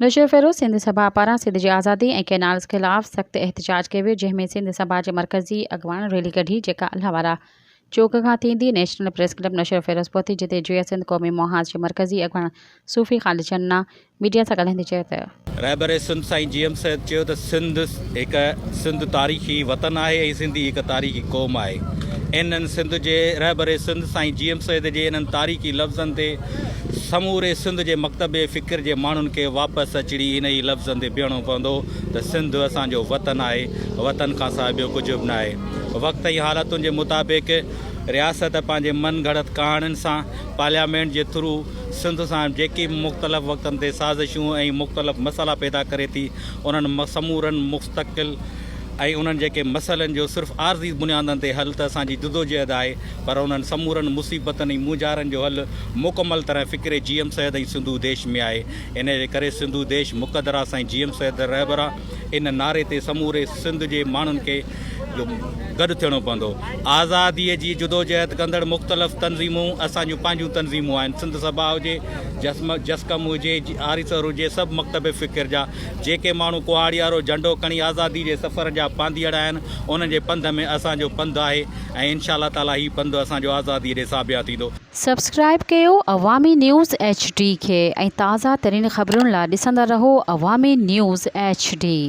نوشهروفيروز، سنڌ سڀا پاران سنڌ جي آزادي ۽ ڪئنالز خلاف سخت احتجاج ڪيو ويو، جنهن ۾ سنڌ سڀا جي مرڪزي اڳواڻن ريلي ڪڍي، جيڪا الله وارا چوڪ کان ٿيندي نيشنل پريس ڪلب نوشهروفيروز پهتي، جتي جيئي سنڌ قومي محاذ جي مرڪزي اڳواڻ صوفي خالد چنا ميڊيا سان ڳالهائيندي چيو ته. رهبر سنڌ سائين جي ايم سيد چيو ته سنڌ هڪ سنڌ تاريخي وطن آهي ۽ سنڌي هڪ تاريخي قوم آهي. انهن سنڌ جي رهبر سنڌ سائين جي ايم سيد جي انهن تاريخي لفظن تي سموري سنڌ جي مڪتب فڪر جي ماڻهن کي واپس اچڙي انهي لفظن تي بيهڻو پوندو ته سنڌ اسان جو وطن آهي، وطن کان سواء ٻيو ڪجهه به ناهي. وقت ۽ حالتن جي مطابق رياست پنهنجي من گهڙت ڪهاڻين سان پارليامينٽ جي ٿرو سنڌ سان جيڪي به مختلف وقتن تي سازشون ۽ مختلف مسئلا پيدا ڪري ٿي انهن سمورن مستقل ۽ انهن جيڪي مسئلن جو صرف عارضي بنيادن تي حل ته اسان جي جدوجهد آهي پر انهن سمورن مصيبتن ۽ مونجهارن جو حل مڪمل طرح فڪر جي ايم سيد ۽ سنڌو ديش ۾ آهي انهيء جي ڪري سنڌو ديش مقدر آ سائين جي ايم سيد رهبر آ ان نعري تي سموري سنڌ جي ماڻهن کي گڏ ٿيڻو پوندو. آزاديء جي جدوجهد ڪندڙ مختلف تنظيمون اسان جون پنهنجون تنظيمون آهن. سنڌ سڀا هجي، جسقم هجي، آريسر هجي، سڀ مڪتب فڪر جا جيڪي ماڻهو ڪهاڙيارو جهنڊو کڻي آزادي جي سفر جا پانڌيئڙ آهن، انهن جي پنڌ ۾ اسان جو پنڌ آهي ۽ انشاء الله تعاليٰ هي پنڌ اسان جو آزاديء ڏي ساڀيان ٿيندو. سبسڪرائيب ڪيو عوامي نيوز ايڇ ڊي کي ۽ تازه ترين خبرن لا ڏسندا رهو عوامي نيوز ايڇ ڊي.